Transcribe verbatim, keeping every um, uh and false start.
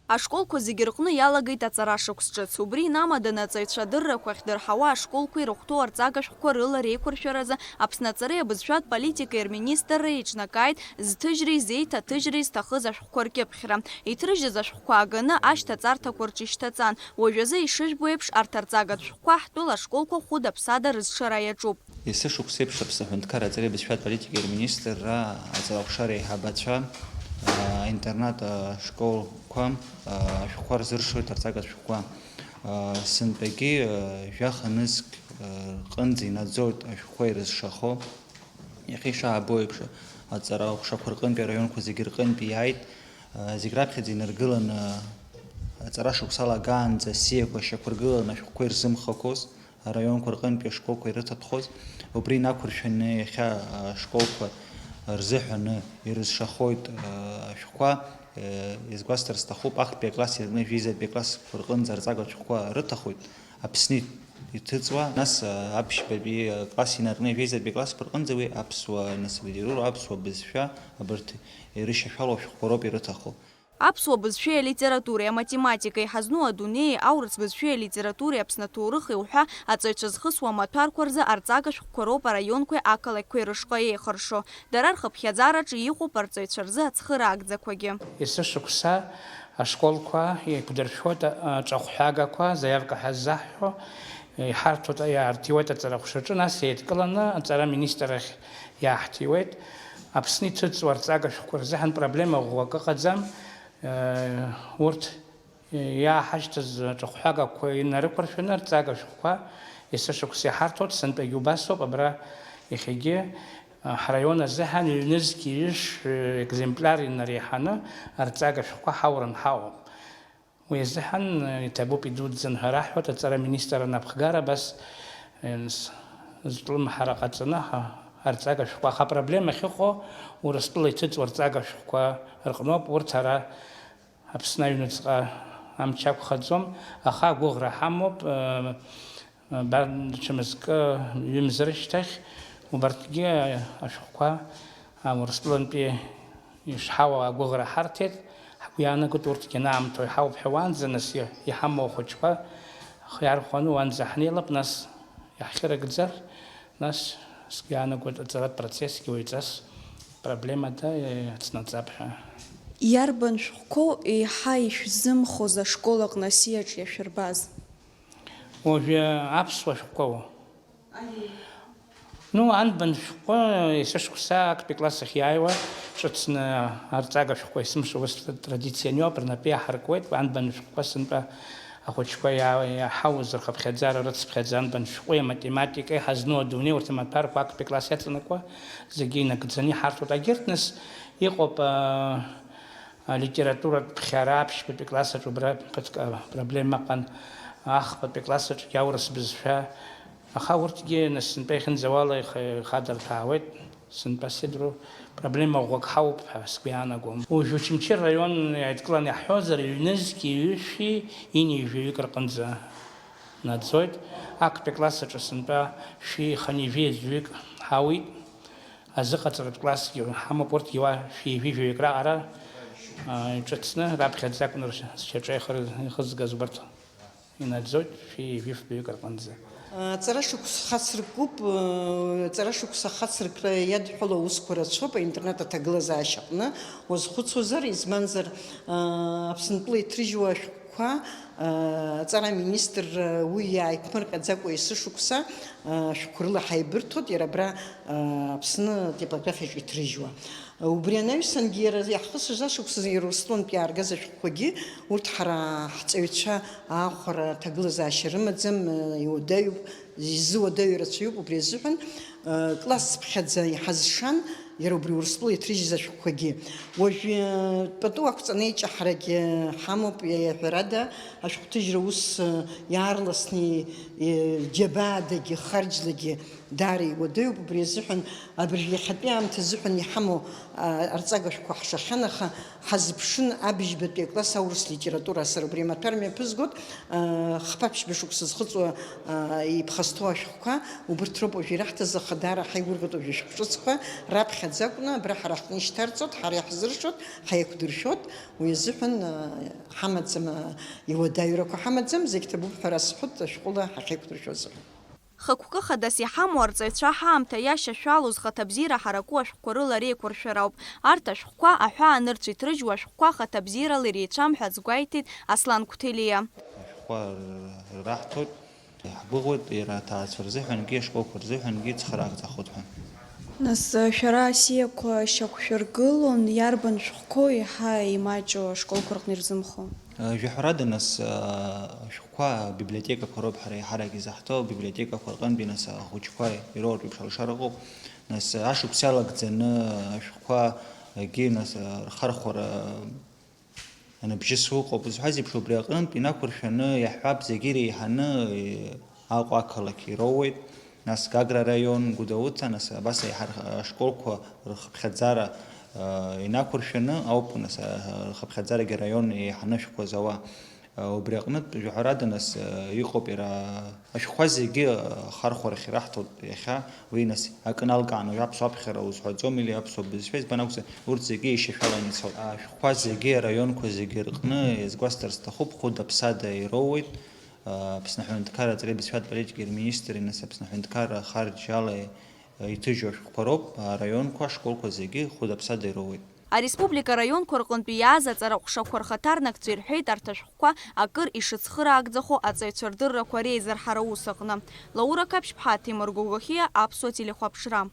Ашколқәа зегьы рҟны иалагеит аҵара шықәс ҿыц. Убри инамаданы аҵаҩцәа адыррақәа ахьдырҳауа ашколқәа ирыхәҭоу арҵага шәҟәқәа рыла реиқәыршәаразы Аԥсны аҵареи абызшәатә политикеи рминистрра еиҿнакааит зҭыжьреи зеиҭаҭыжьреи зҭахыз ашәҟәқәа ркьыԥхьра. Иҭрыжьыз ашәҟәқәа ааганы ашьҭаҵарҭақәа рҿы ишьҭаҵан. Уажәазы ишыжәбо еиԥш, арҭ арҵагатә шәҟәқәа ҳтәыла ашколқәа хәыда-ԥсада рызшара иаҿуп. Есышықәса еиԥш Аԥсны аҳәынҭқарра аҵареи абызшәатә политикеи рминистрра аҵара аҟәшара аиҳабацәа, аа, интернат, аа, школқәа, аа, ашәҟәқәа рзыршоит арҵагатә шәҟәқәа. Аа, сынтәагьы, аа, жәаха нызқь, аа, рҟынӡа инаӡоит ашәҟәқәа ирызшахо. Иахьа ишаабо еиԥш, аҵара аҟәшақәа рҟынтәи араионқәа зегьы рҟынтәи иааит. Зегь раԥхьаӡа инаргыланы, аҵара шықәсала агаанӡа асиақәа шьақәыргыланы ашәҟәқәа ирзымхақәоз араионқәа рҟынтәи ашколқәа ирыҭатәхоз, убри инақәыршәаны иахьа ашколқәа рзыҳәаны ирызшахоит ашәҟәқәа. Изгәасҭар сҭахуп, ахԥатәи акласс инаркны жәеизатәи аклассқәа рҟынӡа арҵага шәҟәқәа рыҭахоит. Аԥсны иҭыҵуа, нас, а, аԥшьбатәи, а, класс инаркны ижәеизатәи аклассқәа рҟынӡа уи аԥсуа, нас, алитература, аԥсуа бызшәа, абарҭ ирышьашәало ашәҟәқәа роуп ирыҭаху. Аԥсуа бызшәеи алитературеи, аматематикеи, ҳазну адунеии, аурыс бызшәеи алитературеи, Аԥсны аҭоурыхи уҳәа аҵаҩцәа зхысуа амаҭәарқәа рзы арҵага шәҟәқәа роуп араионқәеи ақалақьқәеи рышҟа еихыршо. Дара рхыԥхьаӡараҿы иҟоуп арҵаҩцәа рзы ацхыраагӡақәагьы. Есышықәса ашколқәа еиқәдыршәоит аҿахәҳәагақәа, заиавка ҳәа ззаҳҳәо, иҳарҭоит, иаарҭиуеит аҵара аҟәшаҿы, нас еидкыланы аҵара аминистррахь иааҳҭиуеит. Аԥсны иҭыҵуа арҵага шәҟәқәа рзыҳәан проблема ӷәӷәак ыҟаӡам. Урҭ иааҳашьҭыз аҿахәҳәагақәа инарықәыршәаны арҵага шәҟәқәа есышықәса иҳарҭоит, сынтәагьы убасоуп, абра иахьагьы ҳраион азыҳәан ҩнызқь ҩышә екземпляр инареиҳаны арҵага шәҟәқәа ҳауран ҳаҟоуп. Уи азыҳәан иҭабуп, идуӡӡан ҳәа раҳҳәоит, аҵара аминистрра анапхгара абас зҿлымҳара ҟаҵаны ҳа-, арҵага шәҟәқәа, аха апроблема ахьыҟоу Урыстәыла иҭыҵуа арҵага шәҟәқәа рҟноуп, урҭ ара Аԥсны аҩныҵҟа амч ақәхаӡом, аха агәыӷра ҳамоуп, э, э, ба-, даҽа мызкы, ҩымз рышьҭахь, убарҭгьы ашәҟәқәа, а, Урыстәылантәи ишҳауа агәыӷра ҳарҭеит, ҳгәы иаанагоит урҭгьы анаамҭоу иҳауп ҳәа уанӡа, нас и-, иҳамоу ахәыҷқәа хы иархәаны уанӡа ҳнеилап, нас иаҳхьырыгӡар, нас сгәы иаанагоит аҵаратә процессгьы уаҩҵас проблемада иацнаҵап ҳәа. Иарбан шәҟәқәоу еиҳа ишәзымхоз ашкол аҟны асиаҿ иашәырбаз? Уажәы аԥсуа шәҟәқәоу? Ну, анбан шәҟәы есышықәса актәи класс ахь иааиуа ҿыцны арҵага шәҟәқәа есымша ус традициан иоуп, рнапы иаҳаркуеит, анбан шәҟәқәа сынтәа ахәыҷқәа иа-, иаҳауз рхыԥхьаӡара рыцыԥхьаӡа анбан шәҟәи аматематикеи ҳазну адунеи урҭ амаҭәарқәа актәи класс иаҵанакуа зегьы инагӡаны иҳарҭоит. Агьырҭ нас иҟоуп, а, алитературатә ԥхьара аԥшьбатәи классаҿ убра ԥыҭк, а, проблема ыҟан, ахԥатәи классаҿгьы аурыс бызшәа, аха урҭгьы нас сынтәа иахьынӡауала ихы-, ихадырҭәаауеит. Сынтәа сеидру проблема ӷәӷәак ҳауп ҳәа сгәы иаанагом. Уажә Очамчыра раион иааидкыланы иаҳҳәозар, ҩнызқьи ҩышәи ини жәаҩык рҟынӡа наӡоит. Актәи акласс аҿы сынтәа шәи хынҩажәи аӡәҩык ҳауит. Азыҟаҵаратә классгьы ҳамоуп, урҭгьы уа шәи жәи жәаҩык раҟара, а, иҿыцны, раԥхьаӡа акәны рш-, зшьаҿа ихыр-, ихызгаз убарҭ. Инаӡоит шәи жәифбаҩык рҟынӡа. Аҵара шықәс хацыркуп, аҵара шықәса хацыркра иадҳәало аусқәа рацәоуп аинтернат аҭагылазаашьаҟны уазхәыцуазар, избанзар, Аԥснытәыла иҭрыжьуа ашәҟәқәа, аҵара аминистрра уи иааиԥмырҟьаӡакәа есышықәса ашәҟәқәа рыла ҳаибырҭоит, иара абра, Аԥсны атипографиаҿы иҭрыжьуа. Убри анаҩсангьы иара иаҳхысыз ашықәсазы иара Урыстәылантә иааргаз ашәҟәқәагьы, урҭ ҳара ҳҵаҩцәа аахәара аҭагылазаашьа рымаӡам, иуадаҩуп, иззыуадаҩу рацәаҩуп, убри азыҳәан, классԥхьаӡа иҳазшан иара убри Урыстәыла иҭрыжьыз ашәҟәқәагьы. Уажә, пату ақәҵаны еиҷаҳарагьы ҳамоуп, ҳәарада, ашәҟәҭыжьра ус иаарласны, џьабаадагьы, харџьлагьы Даара иуадаҩуп, убри азыҳәан, абыржә иахьатәи аамҭа азыҳәан иҳамоу, а, арҵага шәҟәқәа ҳшахьанаха, ҳазыԥшын абыжьбатәи акласс аурыс литература. Сара убри амаҭәар мҩаԥызгоит, а, хԥа-ԥшьба шықәса зхыҵуа, а, иԥхасҭоу ашәҟәқәа, убырҭ роуп уажә ираҳҭаз, аха даара ҳаигәырӷьоит уажә ашәҟәы ҿыцқәа раԥхьаӡа акәны абра ҳара ҳҟны ишьҭарҵоит, ҳара иаҳзыршоит, ҳаиқәдыршәоит, уи азыҳәан, а, ҳамаӡам, а, иуадаҩрақәа ҳамаӡам, зегь ҭабуп ҳәа расҳәоит, ашәҟәыла ҳахьеиқәдыршәо азыҳәан. Хықәкы хадас иҳамоу арҵаҩцәа ҳаамҭа иашьашәалоу зхаҭабзиара ҳараку ашәҟәқәа рыла реиқәыршәара ауп. Арҭ ашәҟәқәа аҳәаа анырцә иҭрыжьуа ашәҟәқәа ахаҭабзиарала иреицәам ҳәа азгәеиҭеит Аслан Қәҭелиа. Ашәҟәқәа раҳҭоит, иаҳгәыӷуеит, иара аҭаацәа рзыҳәангьы, ашколқәа рзыҳәангьы цхыраагӡахоит ҳәа. Нас шәара асиақәа шьақәшәыргылон, иарбан шәҟәқәоу еиҳа имаҷу ашколқәа рҟны ирзымхо? Жәаҳәарада, нас, ашәҟәқәа абиблиотекақәа роуп ҳара еиҳарак изаҳҭо, абиблиотекақәа рҟынтәи, нас, ахәыҷқәа ироуртә еиԥш алшара ыҟоуп. Нас, ашықәс иалагӡаны ашәҟәқәа, егьи, нас, рхархәара аныбжьысуа ыҟоуп. Узҳәаз еиԥш, убри аҟынтә инақәыршәаны иаҳҳәап, зегьы иреиҳаны Аҟәа ақалақь ироуеит, нас Гагра араион, Гәдоуҭа, нас абас аиҳа-, ашколқәа рхыԥхьаӡара, ы, инақәыршәаны ауп, нас, ы, рхыԥхьаӡарагьы араион еиҳаны ашәҟәқәа зауа. Ы, убри аҟнытә, жәаҳәарада, нас, ы, иҟоуп иара, ашәҟәқәа зегьы, ы, ахархәарахь ираҳҭоит иахьа, уи, нас, акы налкааны, уажә аԥсуа аԥхьара узҳәаӡом или аԥсуа бызшәа избан акәзар, урҭ зегьы еишьашәаланы ицоит. Ашәҟәқәа зегьы, араионқәа зегьы рҟны иазгәасҭарц сҭахуп, хәыда-ԥсада ироуеит. Аԥсны аҳәынҭқарра аҵареи абызшәатә политикеи рминистри, нас, Аԥсны аҳәынҭқарра ахарџьала иҭыжьу ашәҟәқәа роуп, араионқәа, ашколқәа зегьы хәыда-ԥсада ироуеит. Ареспублика араионқәа рҟынтәи иааз аҵара ҟәшақәа рхаҭарнакцәа ирҳәеит арҭ ашәҟәқәа акыр ишыцхыраагӡахо аҵаҩцәа рдыррақәа реизырҳара аус аҟны. Лаура Қаԥшьԥҳа, Ҭемыр Гәыгәахьиа, Аԥсуа телехәаԥшра.